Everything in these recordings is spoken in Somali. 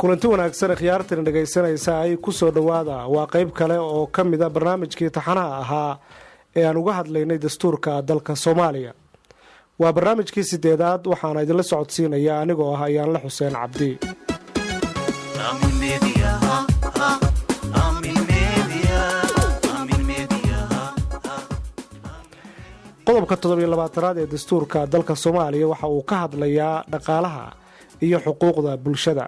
Kulanti wanaagsan, khiyaartan dhegaysanaysa ay ku soo dhowaada. Waa qeyb kale oo ka mid a barnaamijkii taxanaha ahaa ee aan uga hadlaynay dastuurka dalka Soomaaliya. Waa barnaamijkii sideedaad, waxaana idinla socodsiinaya anigoo ah Ayaanle Xuseen Cabdi. Qodobka 27aad ee dastuurka dalka Soomaaliya waxa uu ka hadlayaa dhaqaalaha iyo xuquuqda bulshada.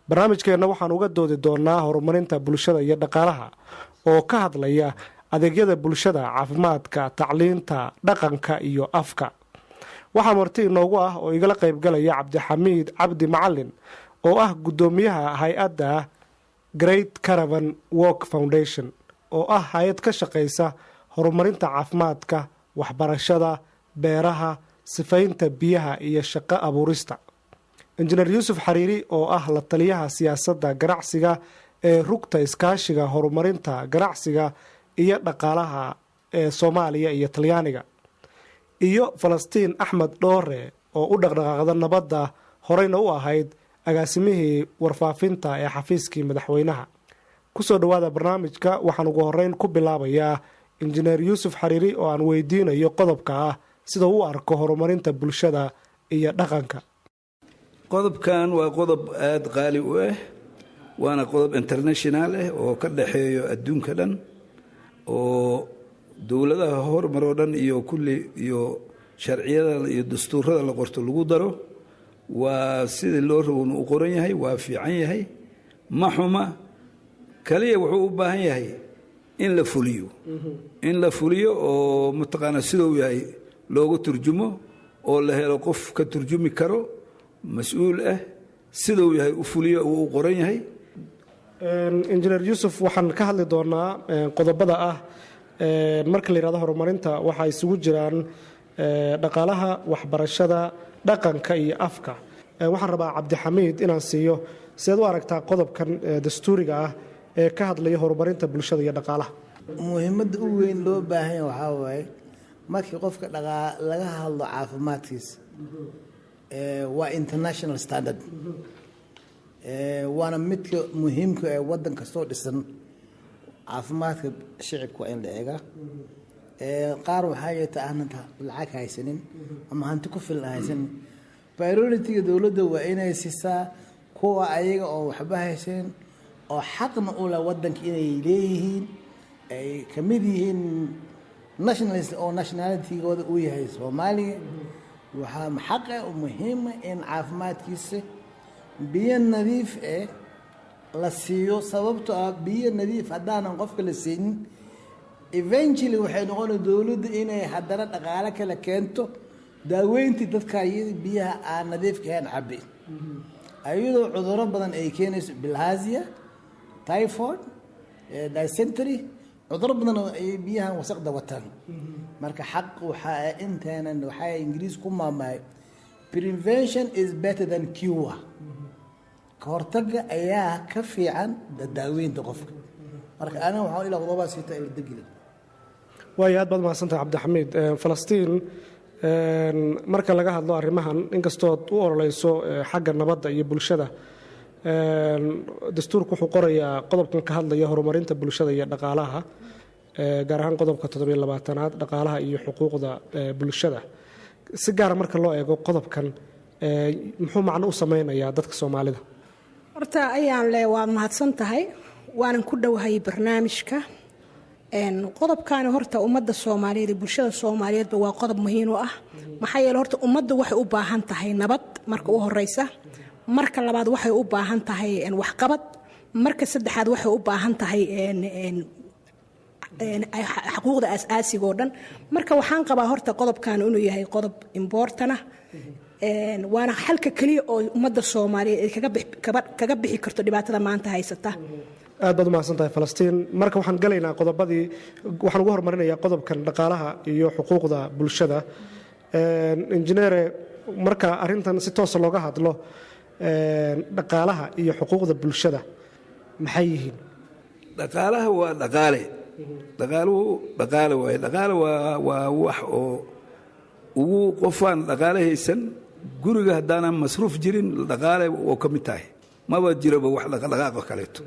Barnaamijkeenna waxaan uga doodi doonaa horumarinta bulshada iyo dhaqaalaha oo ka hadlaya adeegyada bulshada, caafimaadka, tacliinta, dhaqanka iyo afka. Waxaa marti inoogu ah oo igala qaybgalaya Cabdixamiid Cabdi Macalin oo ah guddoomiyaha hay-adda Great Caravan Work Foundation, oo ah hay-ad ka shaqaysa horumarinta caafimaadka, waxbarashada, beeraha, sifaynta biyaha iyo shaqo abuurista. Injineer Yuusuf Xariiri oo ah la taliyaha siyaasadda ganacsiga ee Rugta Iskaashiga Horumarinta Ganacsiga iyo Dhaqaalaha ee Soomaaliya iyo Talyaaniga, iyo Falastiin Axmed Dhoore oo u dhaqdhaqaaqda nabadda, horeyna u ahayd agaasimihii warfaafinta ee xafiiskii madaxweynaha. Kusoo dhowaada barnaamijka. Waxaan ugu horeyn ku bilaabayaa Injineer Yuusuf Xariiri oo aan weydiinayo qodobka ah sida u arko horumarinta bulshada iyo dhaqanka. Qodobkan waa qodob aada qaali u ah, waana qodob international ah oo ka dhaxeeyo adduunka dhan, oo dowladaha horumar oo dhan iyo kulli iyo sharciyada iyo dastuurada la qorto lagu daro. Waa sidii loo rabowna u qoran yahay, waa fiican yahay, ma xuma. Kaliya wuxuu u baahan yahay in la fuliyo, in la fuliyo oo mataqaanaa siduu yahay looga turjumo, oo la helo qof ka turjumi karo, mas-uul ah, siduu yahay u fuliyo uu u qoran yahay. Injineer Yuusuf, waxaan ka hadli doonaa qodobada ah. Marka la yihahdo horumarinta, waxaa isugu jiraan dhaqaalaha, waxbarashada, dhaqanka iyo afka. Waxaan rabaa Cabdixamiid inaan siiyo. Sideed u aragtaa qodobkan dastuuriga ah ee ka hadlaya horumarinta bulshada iyo dhaqaalaha? Muhiimadda u weyn loo baahanya waxaa waaye, markii qofka laga hadlo caafimaadkiisa, waa international standard, waana midka muhiimka ee waddan kastoo dhisan. Caafimaadka shicibka waa in la eegaa. Qaar waxaa jirta aanan lacag haysanin ama hanti ku filan haysanin. Priority-ga dowladda waa inay siisaa kuwa ayaga oo waxba haysanin oo xaqna u leh waddanka inay leeyihiin, ay kamid yihiin nationalist oo nationality-gooda uu yahay Soomaaliga. Waxaa xaqa oo muhiima in caafimaadkiisa biyo nadiif eh la siiyo, sababtoo ah biyo nadiif haddaanan qofka la siinin, eventually waxay noqona dowladda inay haddana dhaqaalo kale keento daaweyntii dadka iyada biyaha aan nadiifka ahayn cabe, ayadoo cudurro badan ay keenayso, bilharzia, typhoid, dysentery, cudurro badan oo ay biyahan wasaqda wataan. Marka xaq waxaa intaanan, waxaa Ingiriis ku maamahay, "Prevention is better than cure." Ka hortagga ayaa ka fiican daaweynta qofka. Marka aniga waxaan ilaa qodobaa siita ila degila. Waayo, aad baad mahadsantahay, Cabdixamiid. Falastiin, marka laga hadlo arrimahan, inkastood u ololeyso xagga nabadda iyo bulshada, dastuurku wuxuu qorayaa qodobkan ka hadlaya horumarinta bulshada iyo dhaqaalaha, gaar ahaan qodobka 27aad, dhaqaalaha iyo xuquuqda bulshada. Si gaara marka loo eego qodobkan, muxuu macno u sameynayaa dadka Soomaalida? Horta ayaan le, waad mahadsan tahay, waanan ku dhowahay barnaamijka. Qodobkaani horta ummadda Soomaaliyeed iyo bulshada Soomaaliyeedba waa qodob muhiim u ah. Maxaa yeele, horta ummadda waxay u baahan tahay nabad marka u horeysa, marka labaad waxay u baahan tahay waxqabad, marka saddexaad waxay u baahan tahay xuquuqda aas-aasiga oo dhan. Marka waxaan qabaa horta qodobkan inuu yahay qodob important ah, waana xalka keliya oo ummadda Soomaaliyeed ay kaga bixi karto dhibaatada maanta haysata. Aad baad umahadsan tahay, Falastiin. Marka waxaan galaynaa qodobadii. Waxaan ugu horumarinayaa qodobkan dhaqaalaha iyo xuquuqda bulshada. Injineere, marka arrintan si toosa looga hadlo, dhaqaalaha iyo xuquuqda bulshada maxay yihiin? Dhaqaalaha waa dhaqaale. Dhaqaaluhu dhaqaale waaye. Dhaqaale waa wax oo ugu qofaan dhaqaale haysan, guriga haddaanan masruuf jirin, dhaqaale oo ka mid tahay. Maba jiroba wax dhaqdhaqaaqo kaleeto.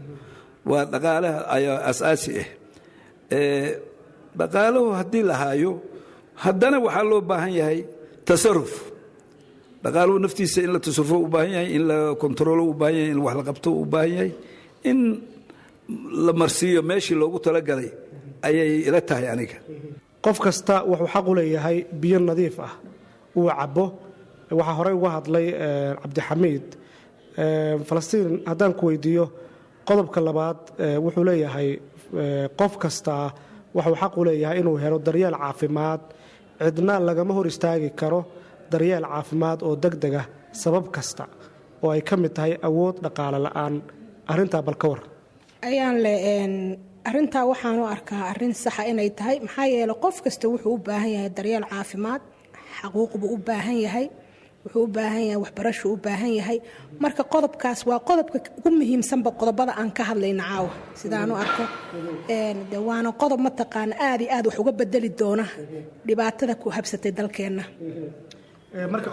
Waa dhaqaalaha ayaa asaasi ah. Dhaqaaluhu haddii la haayo, haddana waxaa loo baahan yahay tasaruf. Dhaqaaluhu naftiisa in la tasarufo u baahan yahay, in la kontaroolo u baahan yahay, in wax la qabto u baahan yahay, in la marsiiyo meeshii loogu talagalay ayay ila tahay aniga. Qof kasta wuxuu xaq u leeyahay biyo nadiif ah uu cabbo. Waxaa horey uga hadlay Cabdixamiid. Falastiin, haddaan ku weydiiyo, qodobka labaad wuxuu leeyahay qof kasta wuxuu xaq u leeyahay inuu helo daryeel caafimaad, cidna lagama hor istaagi karo daryeel caafimaad oo deg deg ah sabab kasta oo ay ka mid tahay awood dhaqaale la'aan. Arrintaa bal ka war. Ayaan le, arrintaa waxaan u arkaa arrin saxa inay tahay, maxaa yeeley qof kasta wuxuu u baahan yahay daryeel caafimaad, xaquuq buu u baahan yahay, wuxuu u baahan yahay waxbarashuu u baahan yahay. Marka qodobkaas waa qodobka ugu muhiimsanba qodobada aan ka hadlayna caawa, sidaan u arko. De waana qodob mataqaana aad iyo aad wax uga bedeli doona dhibaatada ku habsatay dalkeenna. Marka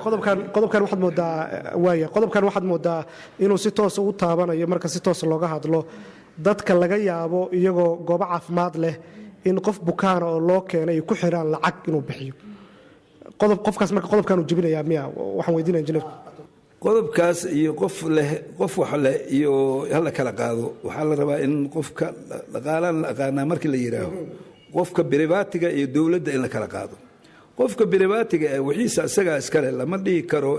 qodobkan waxaad moodaa, waaya, qodobkan waxaad moodaa inuu si toosa u taabanayo, marka si toosa looga hadlo, dadka laga yaabo iyagoo goobo caafimaad leh in qof bukaana oo loo keenay ay ku xiraan lacag inuu bixiyo. Qodob qofkaas marka qodobkan uu jebinayaa miya? Waxaan weydiinaya injineerka. Qodobkaas iyo qof leh, qof wax leh iyo hala kala qaado. Waxaa la rabaa in qofka dhaqaalaan la aqaanaa markii la yidhaaho, qofka private-iga iyo dowladda in la kala qaado. Qofka private-iga eh wixiisa isagaa iskale, lama dhihi karo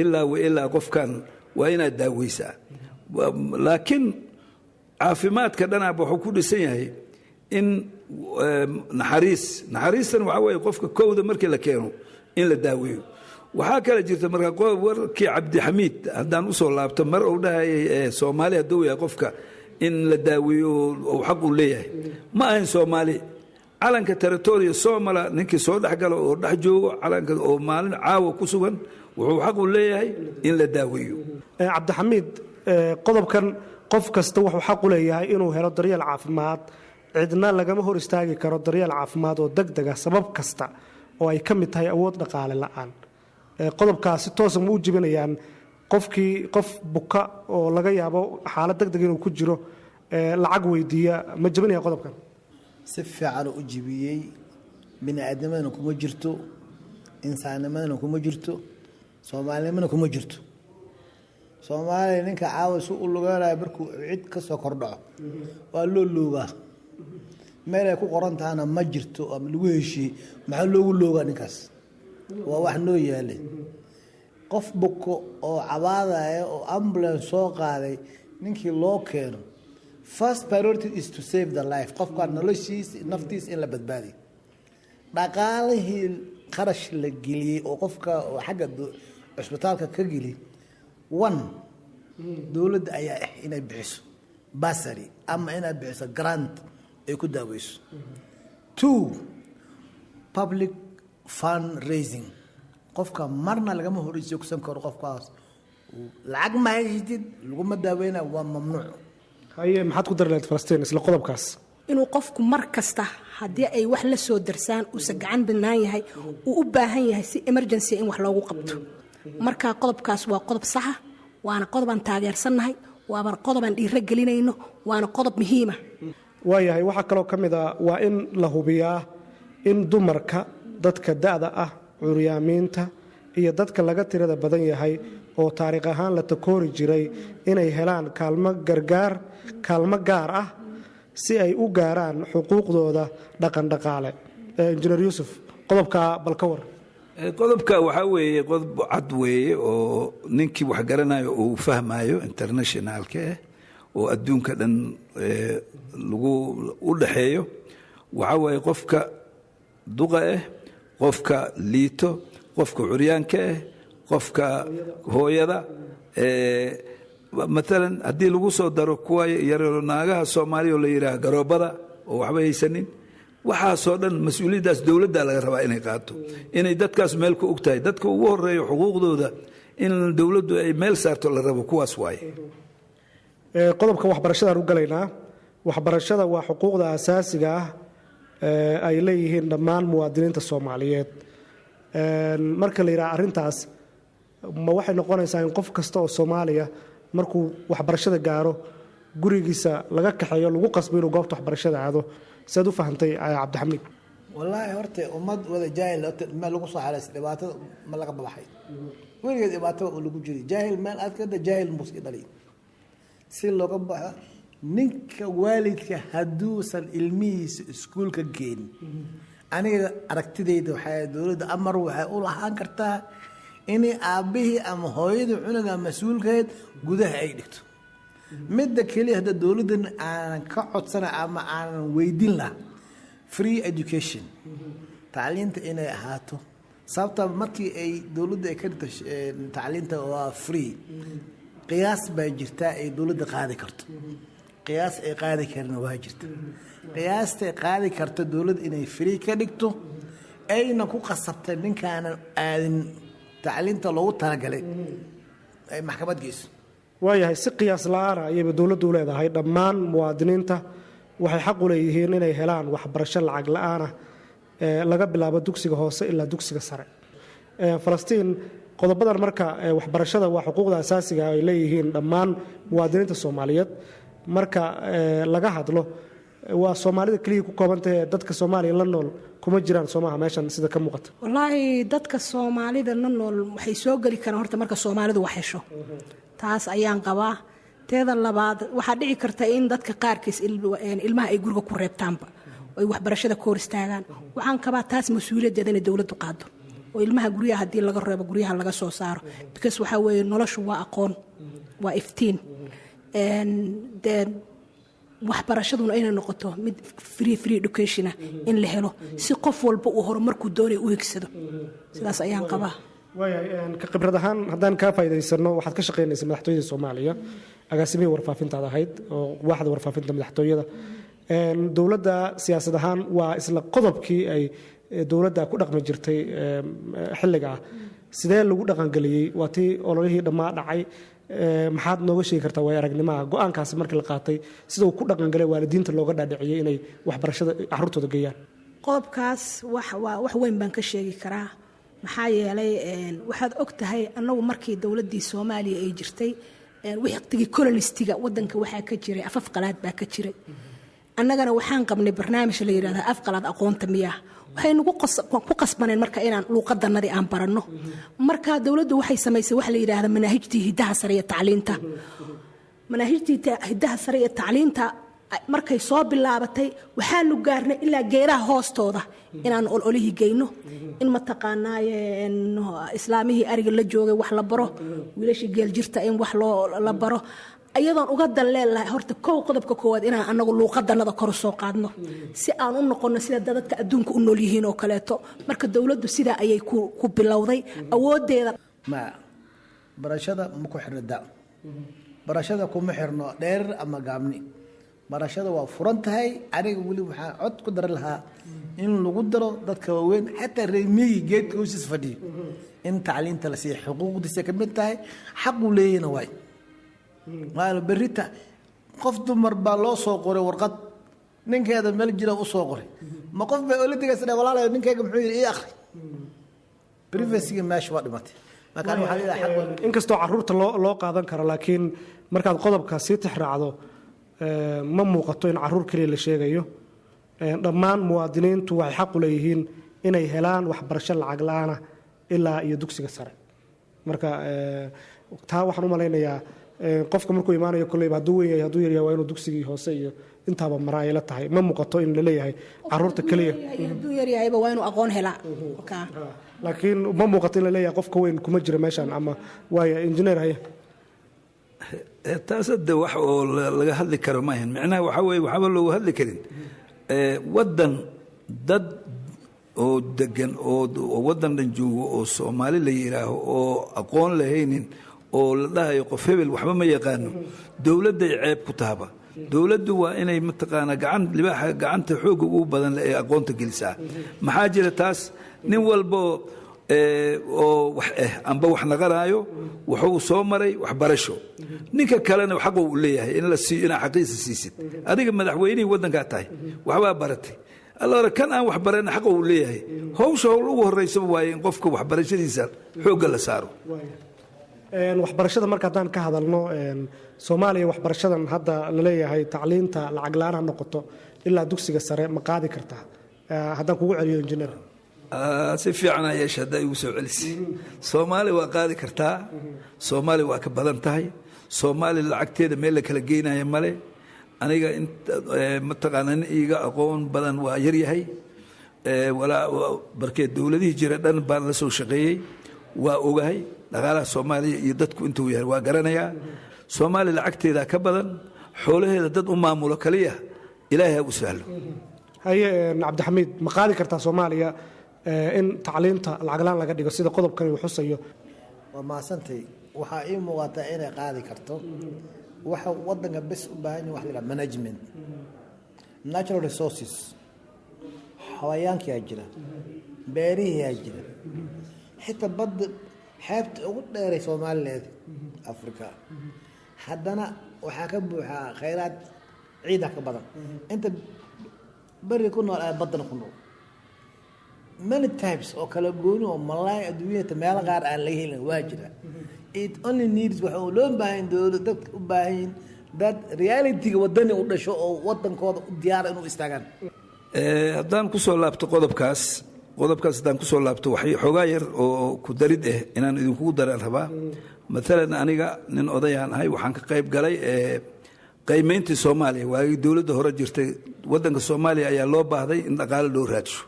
ilaa wa ilaa qofkan waa inaad daaweysaa. Laakiin caafimaadka dhanaaba wuxuu ku dhisan yahay in naxariis. Naxariistan waxaa weeye qofka kowda markii la keeno in la daaweeyo. Waxaa kale jirta marka warkii Cabdixamiid haddaan usoo laabto, mar uu dhahayay Soomaali hadduu yahay qofka in la daaweeyo uu xaq uu leeyahay. Ma ahayn Soomaali. Calanka territoria Somala ninkii soo dhex galo oo dhex joogo calanka oo maalin caawa ku sugan wuxuu xaq u leeyahay in la daaweeyo. Cabdixamiid, qodobkan qof kasta wuxuu xaq u leeyahay inuu helo daryeel caafimaad, cidna lagama hor istaagi karo daryeel caafimaad oo deg dega sabab kasta oo ay ka mid tahay awood dhaqaale la'aan, qodobkaas si toosa ma u jebinayaan qofkii qof buka oo laga yaabo xaalad deg deg inuu ku jiro lacag weydiiya? Ma jebinaya qodobkan? Si fiican u jibiyey. Bini aadnimadana kuma jirto, insaannimadana kuma jirto, soomaalinimana kuma jirto. Soomaaliya ninka caawa si u lugeynayo markuu cid ka soo kordhaco waa loo loogaa. Meel ay ku qoran tahana ma jirto ama lagu heshiiyey. Maxaa loogu loogaa ninkaas? Waa wax noo yaalay. Qof buko oo cabaadaya oo ambulance soo qaaday ninkii loo keeno, first priority is to save the life. Qofka noloshiisa, naftiisa in la badbaadiyo. Dhaqaalihii qarash la geliyey oo qofka oo xagga cusbitaalka ka geli, one, dowladda ayaa ah inay bixiso bursary ama inay bixiso grant ay ku daaweyso. Two, public fund raising. Qofka marna lagama hor ijoogsan karo. Qofkaas lacag ma haysatid laguma daaweynayo, waa mamnuuc. Haye, maxaad ku dari lahayd, Falastiin, isla qodobkaas? Inuu qofku mar kasta haddii ay wax la soo darsaan uusan gacan banaan yahay, uu u baahan yahay si emergency in wax loogu qabto. Marka qodobkaas waa qodob saxa, waana qodobaan taageersannahay, waaba qodobaan dhiiro gelinayno, waana qodob muhiima. Waayahay, waxaa kaloo ka mid a waa in la hubiyaa in dumarka, dadka da'da ah, curyaamiinta iyo dadka laga tirada badan yahay oo taariikh ahaan la takoori jiray inay helaan kaalmo gargaar, kaalmo gaar ah si ay u gaaraan xuquuqdooda dhaqandhaqaale. Injineer Yuusuf, qodobkaa bal ka war. Qodobka waxaa weeye qodob cad weeye oo ninkii wax garanayo uu fahmayo, internationalka ah oo adduunka dhan lagu u dhaxeeyo. Waxaa weeye qofka duqa ah, qofka liito, qofka curyaanka ah, qofka hooyada. Maalan haddii lagu soo daro kuwa yareero naagaha Soomaaliya oo la yidhaah garoobada oo waxba haysanin, waxaasoo dhan mas-uuliyaddaas dowladda laga rabaa inay qaato, inay dadkaas meel ku og tahay. Dadka ugu horeeyo xuquuqdooda in dowladdu ay meel saarto la rabo kuwaas waaye. Qodobka waxbarashadaan u galaynaa. Waxbarashada waa xuquuqda asaasiga ah ay leeyihiin dhammaan muwaadiniinta Soomaaliyeed. Marka la yidhaha arrintaas, ma waxay noqonaysaa in qof kasta oo Soomaaliya Markuu waxbarashada gaaro, gurigiisa laga kaxeeyo, lagu qasbo inuu goobta waxbarashada aado. Siaad u fahantay, Cabdixamiid? Wallaahi horta ummad wada jaahil horta meel lagu soo xaleys dhibaatada ma laga babaxay. Weligeed dhibaato oo lagu jiray jaahil meel aad kada jaahil muski dhali. Si looga baxo, ninka waalidka hadduusan ilmihiisa iskuulka geen, aniga aragtidayda waxay dowladda amar waxay u lahaan kartaa inay aabbihii ama hooyadii cunuga mas-uulkeed gudaha ay dhigto. Midda keliya hadda dowladdan aanan ka codsana ama aanan weydiin laha, free education, tacliinta inay ahaato. Sababta markii ay dowladda ay ka dhigto tacliinta waa free, qiyaas baa jirtaa ay dowladda qaadi karto, qiyaas ay qaadi karina waa jirta. Qiyaastay qaadi karto dowladda inay free ka dhigto, ayna ku qasabtay ninkaanan aadin tacliinta loogu talagalay ay maxkamad geyso. Waayahay, si qiyaas la-aana ayayba dowladdu u leedahay dhammaan muwaadiniinta waxay xaq u leeyihiin inay helaan waxbarasho lacag la-aanah ee laga bilaabo dugsiga hoose ilaa dugsiga sare. Falastiin, qodobadan marka waxbarashada waa xuquuqda asaasiga ay leeyihiin dhammaan muwaadiniinta Soomaaliyeed. Marka laga hadlo, waa Soomaalida keliya ku koobantahay ee dadka Soomaaliya la nool kuma jiraan, soomaha meeshan sida ka muuqata? Wallaahi dadka Soomaalida la nool waxay soo geli karaan horta marka Soomaalidu wax hesho, taas ayaan qabaa. Teeda labaad, waxaa dhici karta in dadka qaarkiis ilmaha ay guriga ku reebtaanba, ay waxbarashada ka hor istaagaan. Waxaan qabaa taas mas-uuliyaddeeda inay dowladdu qaado oo ilmaha guryaha haddii laga reebo, guryaha laga soo saaro, because waxaa weeye noloshu waa aqoon, waa iftiin. Dee waxbarashaduna inay noqoto mid free education ah in la helo, si qof walba uu horumarku doonaya u higsado. Sidaas ayaan qabaa. Waayahay, ka khibrad ahaan haddaan kaa faa'iidaysano, waxaad ka shaqaynaysa madaxtooyada Soomaaliya, agaasimihii warfaafintaad ahayd oo waaxda warfaafinta madaxtooyada. Dowladda siyaasad ahaan waa isla qodobkii ay dowladda ku dhaqmi jirtay xilliga ah. Sidee lagu dhaqangeliyey? Waa tii ololihii dhammaa dhacay. Maxaad nooga sheegi kartaa waay aragnimaha go-aankaasi markii la qaatay, sida uu ku dhaqangalay, waalidiinta looga dhaadhiciyey inay waxbarashada caruurtooda geeyaan? Qodobkaas wax waa wax weyn baan ka sheegi karaa. Maxaa yeelay, waxaad og tahay annagu markii dowladdii Soomaaliya ay jirtay, waqtigii colonistiga, wadanka waxaa ka jiray afaf qalaad baa ka jiray. Annagana waxaan qabnay barnaamij la yidhahda af qalaad aqoonta miyaa. Waxay nagu ku qasbaneen marka inaan luuqadanadii aan baranno. Marka dowladdu waxay samaysay waxa la yidhaahda manaahijtii hiddaha sare iyo tacliinta. Manaahijtii hiddaha sare iyo tacliinta markay soo bilaabatay, waxaanu gaarnay ilaa geeraha hoostooda inaan ololihii geyno, in mataqaanaaye islaamihii ariga la joogay wax la baro, wiilashii geeljirta in wax loo la baro, iyadoon uga dan leelahay horta kow, qodobka koowaad, inaan anagu luuqadanada kor soo qaadno si aan u noqono sida dadka adduunka u nool yihiin oo kaleeto. Marka dowladdu sidaa ayay ku bilowday awoodeeda. Ma barashada ma ku xirno da, barashada kuma xirno dheerar ama gaabni, barashada waa furan tahay. Aniga weli waxaan cod ku dari lahaa in lagu daro dadka waaweyn, xataa reer miyi geedka hoostiis fadhiyo in tacliinta la siiya, xuquuqdiisa ka mid tahay, xaquu leeyahna waay. Waayo berrita qof dumar baa loo soo qoray warqad, ninkeeda meel jira u soo qoray, ma qof bay ola digaysa dhe walaalayo ninkayga muxuu yidhi ii akhri? Privacyga meesha waa dhimatay. Marka aniga waxaa leeyahay xaq. Inkastoo caruurta loo qaadan karo, laakiin markaad qodobka sii tixraacdo, ma muuqato in caruur keliya la sheegayo. Dhammaan muwaadiniintu waxay xaq u leeyihiin inay helaan waxbarasho lacag la-aana ilaa iyo dugsiga sare. Marka taa waxaan u malaynayaa qofka markuu imaanayo kolleyba, hadduu weyn yahay, hadduu yaryahay, waa inuu dugsigii hoose iyo intaaba maraa ay la tahay. Ma muuqato in la leeyahay caruurta keliya. Hadduu yaryahayba waa inuu aqoon helaa. Laakiin ma muuqato in la leeyahay qofka weyn kuma jira meeshan ama waaya. Injineer, haye. Taas hadde wax oo laga hadli karo ma ahan. Micnaha waxaa weeye waxba loogu hadli karin. Waddan dad oo degan oo waddan dhan joogo oo Soomaali la yidhaaho oo aqoon lahaynin oo la dhahayo qof hebel waxba ma yaqaano, dowladday ceeb ku tahaba. Dowladdu waa inay mataqaanaa gacan libaaxa gacanta xoogga ugu badan ee aqoonta gelisaa. Maxaa jira, taas nin walbo oo wax amba wax naqanaayo wuxuu soo maray waxbarasho. Ninka kalena xaqu u leeyahay in la siiyo, inaa xaqiisa siisid. Adiga madaxweynihii waddankaa tahay, waxbaa baratay. Allora kan aan wax baran xaqa uu leeyahay, howsha howl ugu horeysaba waaye in qofka waxbarashadiisa xoogga la saaro. Waxbarashada marka haddaan ka hadalno, Soomaaliya waxbarashadan hadda laleeyahay tacliinta lacag la-aan ha noqoto ilaa dugsiga sare, ma qaadi kartaa? Haddaan kugu celiyo, injineer. Si fiican aa yeesha haddaa igu soo celisi. Soomaali waa qaadi kartaa, Soomaali waa ka badan tahay. Soomaali lacagteeda meel la kala geynaya male. Aniga mataqaana nin iiga aqoon badan waa yaryahay. Barkee dowladihii jira dhan baan la soo shaqeeyey, waa ogahay dhaqaalaha Soomaaliya iyo dadku intuu yahay, waa garanayaa. Soomaaliya lacagteeda ka badan xoolaheeda, dad u maamulo kaliya Ilaahay ha u sahlo. Haye Cabdixamiid, ma qaadi kartaa Soomaaliya in tacliinta lacaglaan laga dhigo sida qodobkani uu xusayo? Waa mahadsantay. Waxaa ii muuqataa inay qaadi karto. Waxa wadanka bes u baahan yahay waxa la yidhaha management. Natural resources, xawayaankiyaa jira, beerihiyaa jira, xitaa badda, xeebta ugu dheeray Soomaalileed Africa, haddana waxaa ka buuxaa khayraad ciida ka badan inta beri ku nool ee baddana ku nool, many types oo kala gooni oo malaay adduunyada meelo qaar aan laga helin waa jira. It only needs, waxa uu loo baahan dowlad, dadka u baahan yihiin dad realityga wadani u dhasho oo wadankooda u diyaara inuu istaagaan. Haddaan kusoo laabto qodobkaas, haddaan kusoo laabto, waxay xoogaa yar oo ku darid ah inaan idinkugu daraan rabaa. Maalan aniga nin odayaan ahay, waxaan ka qayb galay qiimeyntii Soomaaliya waagii dowladda hore jirtay. Waddanka Soomaaliya ayaa loo baahday in dhaqaale loo raadsho.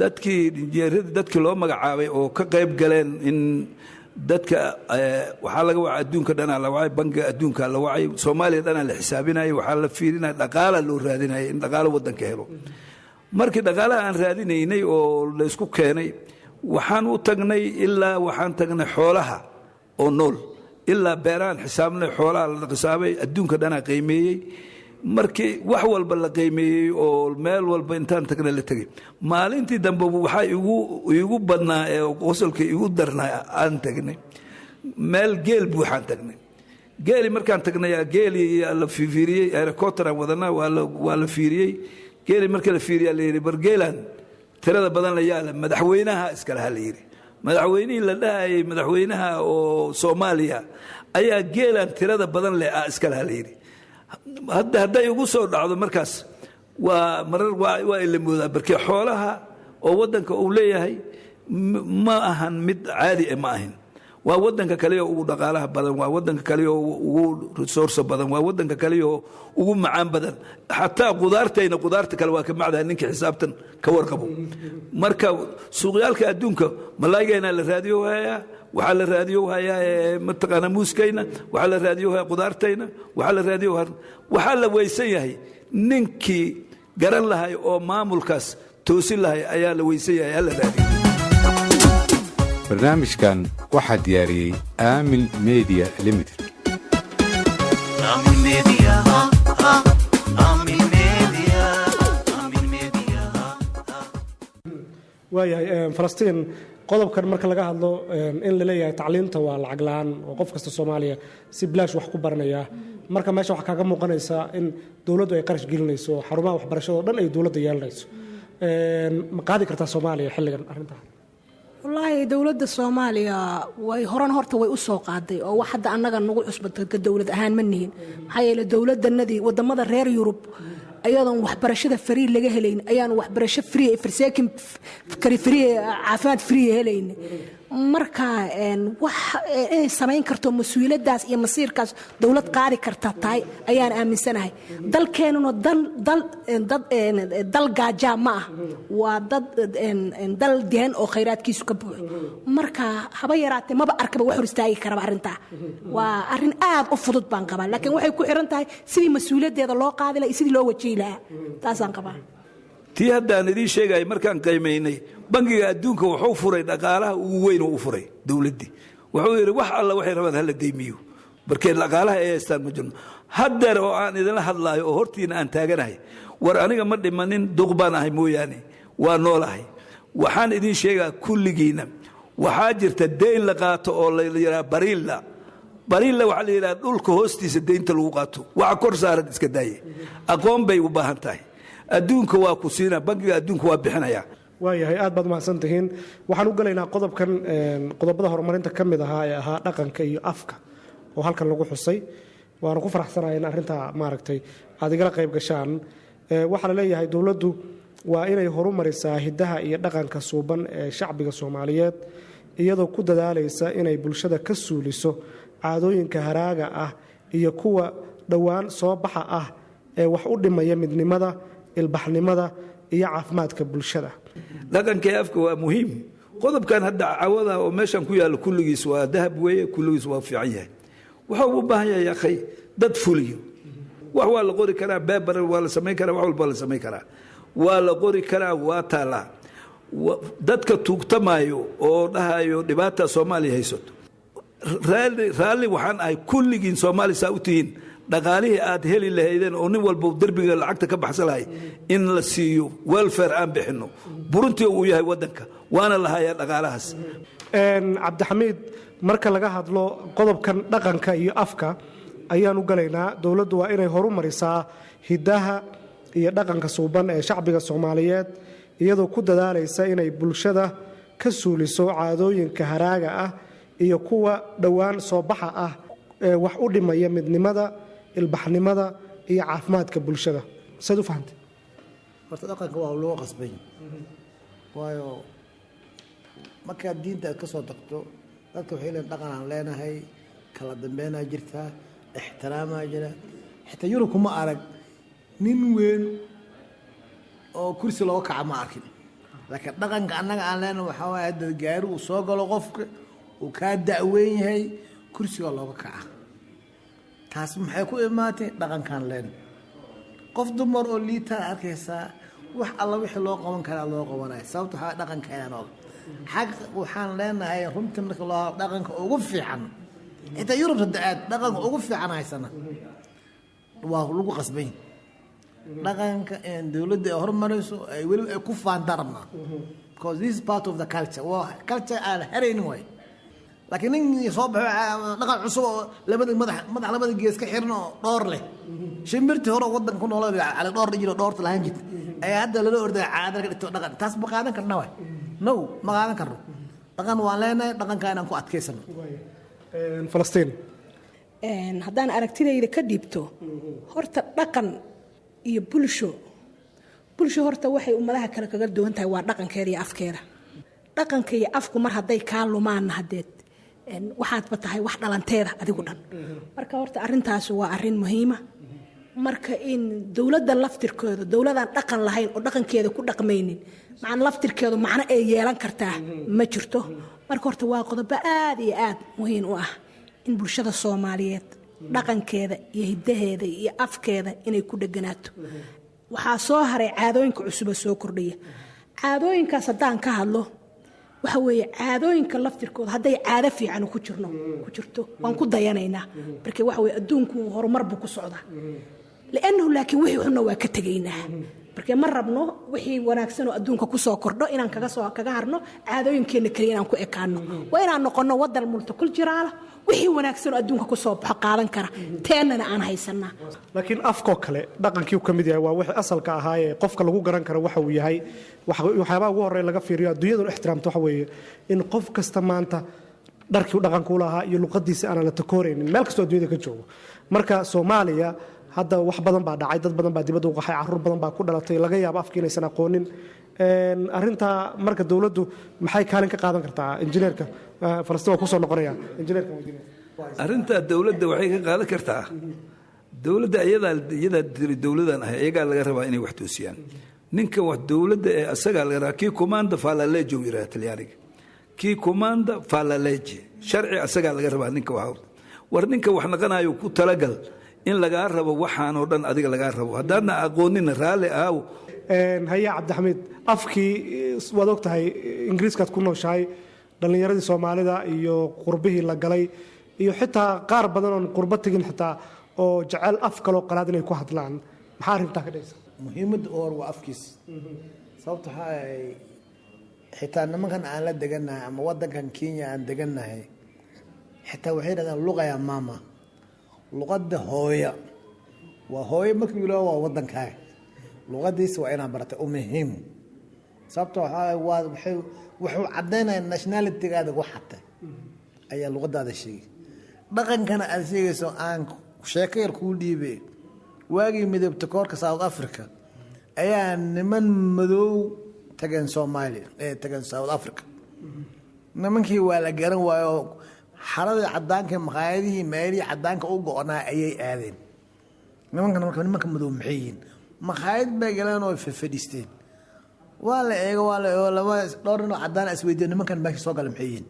Dadkii injineeradii, dadkii loo magacaabay oo ka qayb galeen in dadka waxaa laga wacay, adduunka dhanaa la wacay, Bangiga Adduunka la wacay, Soomaaliya dhanaa la xisaabinayay, waxaa la fiirinaya dhaqaala loo raadinaya in dhaqaalo waddanka helo. Markii dhaqaalaha aan raadinaynay oo laysku keenay, waxaan u tagnay ilaa waxaan tagnay xoolaha oo nool, ilaa beerahaan xisaabnay, xoolaha la xisaabay, adduunka dhanaa qiimeeyey. Markii wax walba la qiimeeyey oo meel walba intaan tagnay la tegey, maalintii dambe waxaa igu badnaa ee qosolka igu darnaa, aan tagnay meel geel buuxaan tagnay. Geeli markaan tagnay, geeli la fiiriyey, helicopter aan wadanaa, waa la fiiriyey geeli. Marka la fiiriyaa la yidhi, bar geelan tirada badan la yaala madaxweynaha iskalaha, la yidhi. Madaxweynihii la dhahayay madaxweynaha oo Soomaaliya ayaa geelan tirada badan leh iskalaha, la yidhi. Hadda hadday igu soo dhacdo markaas waa marar waa ila moodaa, barkee xoolaha oo waddanka uu leeyahay ma ahan mid caadi ah, ma ahin. Waa wadanka kaliya ugu dhaqaalaha badan, waa wadanka kaliya ugu resource badan, waa wadanka kaliya ugu macaan badan. Xataa qudaartayna qudaarta kale waa ka macdaha, ninka xisaabtan ka warqabo. Marka suuqyaalka adduunka malaygayna la raadiyo hayaa, waxaa la raadiyo hayaa mataqaana muuskayna, waxaa la raadiyo hayaa qudaartayna, waxaa la raadiyo, waxaa la weysan yahay ninkii garan lahay oo maamulkaas toosin lahay ayaa la weysan yahay, hala raadiyo. Barnaamijkan waxaa diyaariyey Aamin Media Limited. Amin Media, Amin Media, Amin Media. Waayahay Falastiin, qodobkan marka laga hadlo in la leeyahay tacliinta waa lacag la-aan oo qof kasta Soomaaliya si bilaash wax ku baranaya, marka meesha waxaa kaaga muuqanaysa in dowladdu ay qarash gelinayso, xarumaha waxbarashada oo dhan ay dowladda yeelanayso. Ma qaadi kartaa Soomaaliya xilligan arrintaa? Wallaahi dowladda Soomaaliya way horan horta way u soo qaaday oo wax hadda annaga nagu cusbata dowlad ahaan ma nihin. Maxaa yeele dowladanadii wadamada reer Yurub ayadoon waxbarashada free laga helayn ayaan waxbarasho free, farseekin kari free, caafimaad free helayn. Marka wax inay samayn karto mas-uuliyadaas iyo masiirkaas dowlad qaadi karta tahay ayaan aaminsanahay. Dalkeenuna dal dal dad dal gaajaa ma ah, waa dad dal dehan oo khayraadkiisu ka buuxo. Marka haba yaraatee maba arkaba wax hor istaagi karaba arrintaa. Waa arrin aad u fudud baan qabaa, laakiin waxay ku xiran tahay sidii mas-uuliyaddeeda loo qaadi lahaa iyo sidii loo wajihi lahaa, taasaan qabaa. Tii haddaan idiin sheegaya, markaan qiimaynay, Bangiga Adduunka wuxuu furay dhaqaalaha ugu weyn oo u furay dowladdii. Wuxuu yidhi wax alla waxay rabaan hala deymiyo, barkee dhaqaalaha ay haystaan ma jirno. Haddeer oo aan idinla hadlaayo oo hortiina aan taaganahay, war aniga ma dhimanin, duq baan ahay mooyaane waa noolahay. Waxaan idiin sheegaa kulligiinna, waxaa jirta deyn la qaato oo la yidhaha bariilla. Bariilla waxaa la yidhaha dhulka hoostiisa deynta lagu qaato, waxa kor saaran iska daaye. Aqoon bay u baahan tahay. Adduunka waa ku siina, Bangiga Adduunka waa bixinaya. Waayahay, aad baad mahadsan tihiin. Waxaan u galaynaa qodobkan, qodobada horumarinta ka mid ahaa ee ahaa dhaqanka iyo afka oo halkan lagu xusay. Waana ku faraxsanahay in arrintaa maaragtay aad igala qayb gashaan. Waxaa la leeyahay dowladdu waa inay horumarisaa hiddaha iyo dhaqanka suuban ee shacbiga Soomaaliyeed, iyadoo ku dadaalaysa inay bulshada ka suuliso caadooyinka haraaga ah iyo kuwa dhowaan soo baxa ah ee wax u dhimaya midnimada, ilbaxnimada iyo caafimaadka bulshada. Dhaqanka afka waa muhiim. Qodobkan hadda cawada oo meeshan ku yaalla kulligiis waa dahab weeye, kulligiis waa fiican yahay. Wuxuu u baahan yahay akhay dad fuliyo. Wax waa la qori karaa, paper waa la samayn karaa, wax walba waa la samayn karaa, waa la qori karaa, waa taalaa. Dadka tuugtamaayo oo dhahayo dhibaata Soomaaliya haysato, raalli raalli waxaan ahay kulligiin Soomaali saa u tihiin, dhaqaalihii aad heli lahaydeen oo nin walba derbiga lacagta ka baxsan lahay in la siiyo, welfare aan bixinno, buruntii uu yahay waddanka waana la hayaa dhaqaalahaas. Cabdixamiid, marka laga hadlo qodobkan dhaqanka iyo afka ayaan u galaynaa. Dowladdu waa inay horumarisaa hiddaha iyo dhaqanka suuban ee shacbiga Soomaaliyeed, iyadoo ku dadaalaysa inay bulshada ka suuliso caadooyinka haraaga ah iyo kuwa dhowaan soo baxa ah ee wax u dhimaya midnimada, ilbaxnimada iyo caafimaadka bulshada. Saad u fahantay? Horta dhaqanka waa loo qasbay, waayo markaad diinta aad ka soo tagto, dadka waxay leeyihin dhaqan aan leenahay, kala dambeynaa jirtaa, ixtiraamaa jira. Xitaa Yurub kuma arag nin weyn oo kursi looga kaca, ma arkin. Laakiin dhaqanka annaga aan leenahay waxaa waaye hadda gaari uu soo galo, qofka uu kaa da'weyn yahay, kursiga looga kaca. Taas maxay ku imaatay? Dhaqankaan leen. Qof dumar oo liitaa arkaysaa, wax alla wixii loo qaban karaa loo qabanaya. Sababta waxaa dhaqanka inaan og xaq waxaan leenahay. Runtii marka loo dhaqanka ugu fiican xitaa Yurub sadexaad dhaqanka ugu fiican haysana, waa lagu qasbay dhaqanka in dowladda ay hormarayso, ay weliba ay ku faantaan rabnaa, because this is part of the culture, waa culture aan haraynin waay. Laakiin nin soo baxo dhaqan cusub oo labada madax madax labada gees ka xiran oo dhoor leh, shimbirtii hore wadanka ku noolaa cali dhoor jiro, dhoorta lahaan jirta, ayaa hadda lala ordaya caada ka dhigto dhaqan. Taas ma qaadan karna waay. No, ma qaadan karno. Dhaqan waan leenahay, dhaqanka inaan ku adkaysano. Falastiin. Haddaan aragtidayda ka dhiibto, horta dhaqan iyo bulsho, bulsho horta waxay ummadaha kale kaga duwan tahay waa dhaqankeeda iyo afkeeda. Dhaqanka iyo afku mar hadday kaa lumaanna, hadeed waxaadba tahay wax dhalanteeda adigu dhan. Marka horta arrintaasi waa arrin muhiima. Marka in dowladda laftirkeeda, dowladaan dhaqan lahayn oo dhaqankeeda ku dhaqmaynin, macna laftirkeedu macno ay yeelan kartaa ma jirto. Marka horta waa qodobo aad iyo aad muhiim u ah in bulshada Soomaaliyeed dhaqankeeda iyo hiddaheeda iyo afkeeda inay ku dheganaato. Waxaa soo haray caadooyinka cusuba soo kordhaya. Caadooyinkaas haddaan ka hadlo, waxa weeye caadooyinka laftirkooda hadday caado fiican ku jirno ku jirto, waan ku dayanaynaa. Marka waxa weye adduunku horumar buu ku socdaa, liannahu laakiin wixii xunna waa ka tegaynaa. Marka ma rabno wixii wanaagsan oo adduunka kusoo kordho inaan kaga soo kaga harno, caadooyinkeenna keliya inaan ku ekaano. Waa inaan noqono wadan multicultural, wixii wanaagsan oo adduunka kusoo baxo qaadan kara, teennana aan haysanaa. Laakiin afkoo kale dhaqankii uu ka mid yahay, waa wixii asalka ahaayee qofka lagu garan karo waxa uu yahay. Waxyaabaha ugu horreeya laga fiiriyo adduunyaduna ixtiraamto waxa weeye in qof kasta maanta dharkii dhaqanka u lahaa iyo luqadiisa aanan la takooraynin meel kastoo adduunyada ka joogo. Marka Soomaaliya hadda wax badan baa dhacay, dad badan baa dibadda u qaxay, carruur badan baa ku dhalatay, laga yaabo afkii inaysan aqoonin. Arrintaa marka dowladdu maxay kaalin ka qaadan kartaa? Injineerka Falastiin waa kusoo noqonaya, injineerka weydiinaya. Arrintaa dowladda waxay ka qaadan kartaa, dowladda iyadaa tiri dowladan ahay, iyagaa laga rabaa inay wax toosiyaan. Ninka wax dowladda ee asagaa laga rabaa. Chi comanda fa la legge uu yidhaha Talyaaniga, chi comanda fa la legge, sharci asagaa laga rabaa. Ninka wax war ninka wax naqanayo ku talagal in lagaa rabo waxaanoo dhan adiga lagaa rabo, haddaadna aqoonina raalli aaw. Haya Cabdixamiid, afkii waad og tahay, Ingiriiskaad ku nooshahay, dhallinyaradii Soomaalida iyo qurbihii la galay iyo xitaa qaar badan oon qurbo tegin xitaa oo jecel af kaloo qalaad inay ku hadlaan, maxaa arrintaa ka dhigaysa? Muhiimadda u hor waa afkiis. Sababta waxaa ay xitaa nimankan aan la degannahay ama wadankan Kenya aan degannahay xitaa waxay yidhahdaan lugha ya mama, luqadda hooya waa hooyo. Markii yidhaho waa wadankaaga, luqadiisa waa inaad baratay u muhiim. Sababta waxaa waa waxay wuxuu caddaynaya nationalitygaada waxata ayaa luqadaada sheegay. Dhaqankana aad sheegayso, aan sheeko yar kuu dhiibe. Waagii midabta koorka South Africa ayaa niman madow tageen Soomaaliya, ee tageen South Africa. Nimankii waa la garan waayo. Xaradii cadaanka, maqaayadihii, meelihii cadaanka u go-naa ayay aadeen nimankan. Marka nimanka madow maxay yihiin? Maqaayad bay galeen oo fadhiisteen. Waa la eego, waa la eego, laba dhowr nin oo cadaan isweydiiyo, nimankan meesha soo gala maxay yihiin?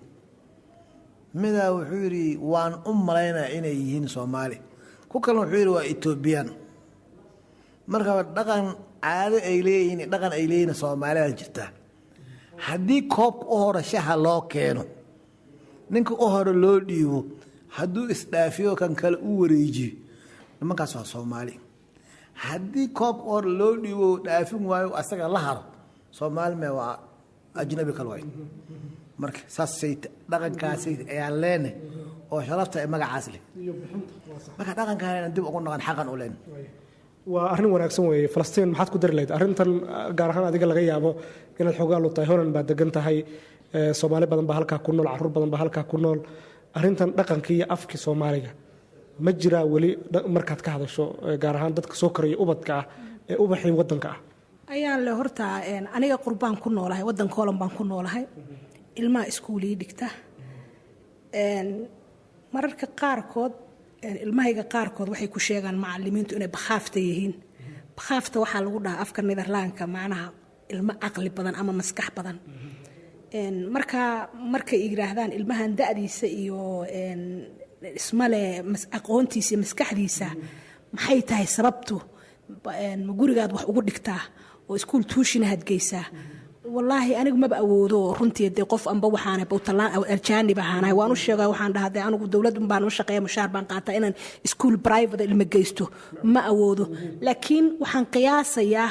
Midaa wuxuu yidhi, waan u malaynaya inay yihiin Soomaali. Ku kalena wuxuu yidhi, waa Etoobiyaan. Marka dhaqan caado ay leeyihiin, dhaqan ay leeyihiin Soomaalida jirtaa. Haddii koobka u hore shaha loo keeno, ninka u hore loo dhiibo, hadduu isdhaafiyo, kan kale u wareejiyo, nimankaas waa Soomaali. Haddii koobka u hore loo dhiibo, dhaafin waayo, asaga la haro, Soomaali me waa ajnabi kale waay. Marka saasay dhaqankaasay ayaan leenahay oo sharafta ee magacaas leh. Marka dhaqankaan dib ugu noqon xaqan u leen. Waa arrin wanaagsan weeye. Falastiin, maxaad ku dari lahayd arrintan, gaar ahaan adiga laga yaabo inaad xoogaa lu tahay, Holland baad degan tahay, Soomaali badan baa halkaa ku nool, carruur badan baa halkaa ku nool. Arrintan dhaqankii iyo afkii Soomaaliga ma jiraa weli, markaad ka hadasho, gaar ahaan dadka soo koraya, ubadka ah ee ubaxii waddanka ah? Ayaan le, horta aniga qurbaan ku noolahay, waddanka Holan baan ku noolahay. Ilmaha iskuulii dhigta. Mararka qaarkood ilmahayga qaarkood waxay ku sheegaan macalimiintu inay bakhaafta yihiin. Bakhaafta waxaa lagu dhahaa afka Nederlaanka macnaha ilmo caqli badan ama maskax badan. Marka markay yidhaahdaan ilmahan da'diisa iyo ismale aqoontiisa iyo maskaxdiisa, maxay tahay sababtu? Ma gurigaad wax ugu dhigtaa oo iskuul tuushinahaad geysaa? Wallaahi anigu maba awoodo runtii. Dee qof amba waxaana bowtalaan ajaanib ahaanahay, waan u sheega, waxaan dhahaa, dee anigu dowlad baan u shaqeeya, mushaar baan qaataa, inaan iskuul private ilma geysto ma awoodo. Laakiin waxaan qiyaasayaa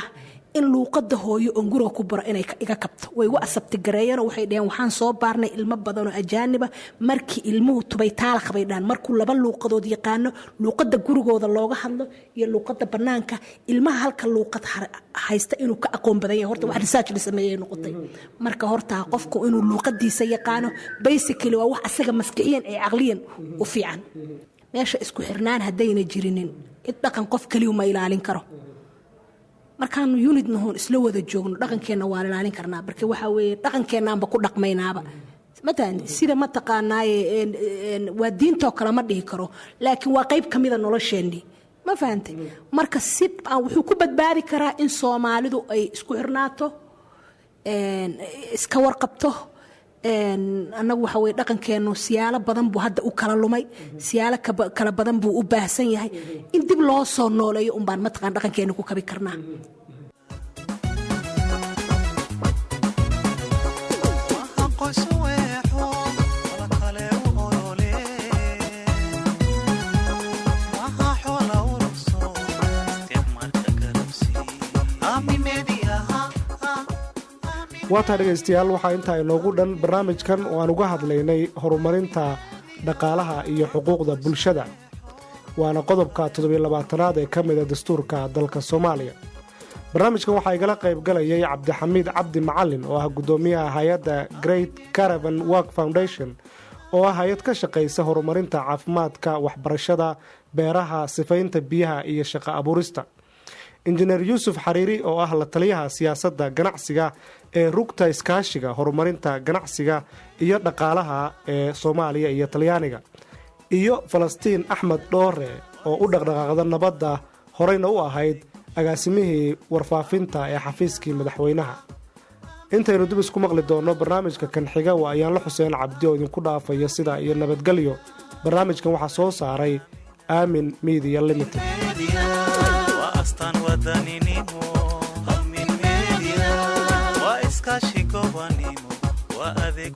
in luuqadda hooyo oon guriga ku baro inay iga kabto. Way igu asabti gareeyeen oo waxay dhaheen, waxaan soo baarnay ilmo badan oo ajaaniba, markii ilmuhu tubay taalakh bay dhahan, markuu laba luuqadood yaqaano, luuqadda gurigooda looga hadlo iyo luuqadda bannaanka, ilmaha halka luuqad haysta inuu ka aqoon badan yahay. Horta wax research la sameeyay noqotay. Marka horta qofku inuu luuqadiisa yaqaano basically waa wax asaga maskixiyan ee caqliyan u fiican. Meesha isku xirnaan haddayna jirinin, cid dhaqan qof keliyu ma ilaalin karo. Markaanu unit nahoon isla wada joogno, dhaqankeenna waan ilaalin karnaa. Marka waxaa weeye dhaqankeennaanba ku dhaqmaynaaba. Matalan sida ma taqaanaaye, waa diintoo kale ma dhihi karo, laakiin waa qayb ka mida nolosheennii, ma fahantay? Marka si wuxuu ku badbaadi karaa in Soomaalidu ay isku xirnaato, iska warqabto. Annagu waxa weye dhaqankeennu siyaalo badan buu hadda u kala lumay, siyaalo kala badan buu u baahsan yahay. In dib loo soo nooleeyo unbaan mataqaan dhaqankeennu ku kabi karnaa. Waa taa, dhegaystayaal, waxaa intaa inoogu dhan barnaamijkan oo aan uga hadlaynay horumarinta dhaqaalaha iyo xuquuqda bulshada, waana qodobka 27aad ee ka mida dastuurka dalka Soomaaliya. Barnaamijkan waxaa igala qayb galayay Cabdixamiid Cabdi Macalin oo ah guddoomiyaha hay-adda Great Caravan Work Foundation, oo ah hay-ad ka shaqaysa horumarinta caafimaadka, waxbarashada, beeraha, sifaynta biyaha iyo shaqo abuurista, Injineer Yuusuf Xariiri oo ah la taliyaha siyaasadda ganacsiga ee Rugta Iskaashiga Horumarinta Ganacsiga iyo Dhaqaalaha ee Soomaaliya iyo Talyaaniga, iyo Falastiin Axmed Dhoore oo u dhaqdhaqaaqda nabadda, horeyna u ahayd agaasimihii warfaafinta ee xafiiskii madaxweynaha. Intaynu dib isku maqli doonno barnaamijka kan xiga, waa Ayaanla Xuseen Cabdi oo idinku dhaafaya sidaa iyo nabadgelyo. Barnaamijkan waxaa soo saaray Aamin Media Limited. Waa astaan wadaninimo, Amin Media. Waa iskaashi gobanimo, waa adeeg.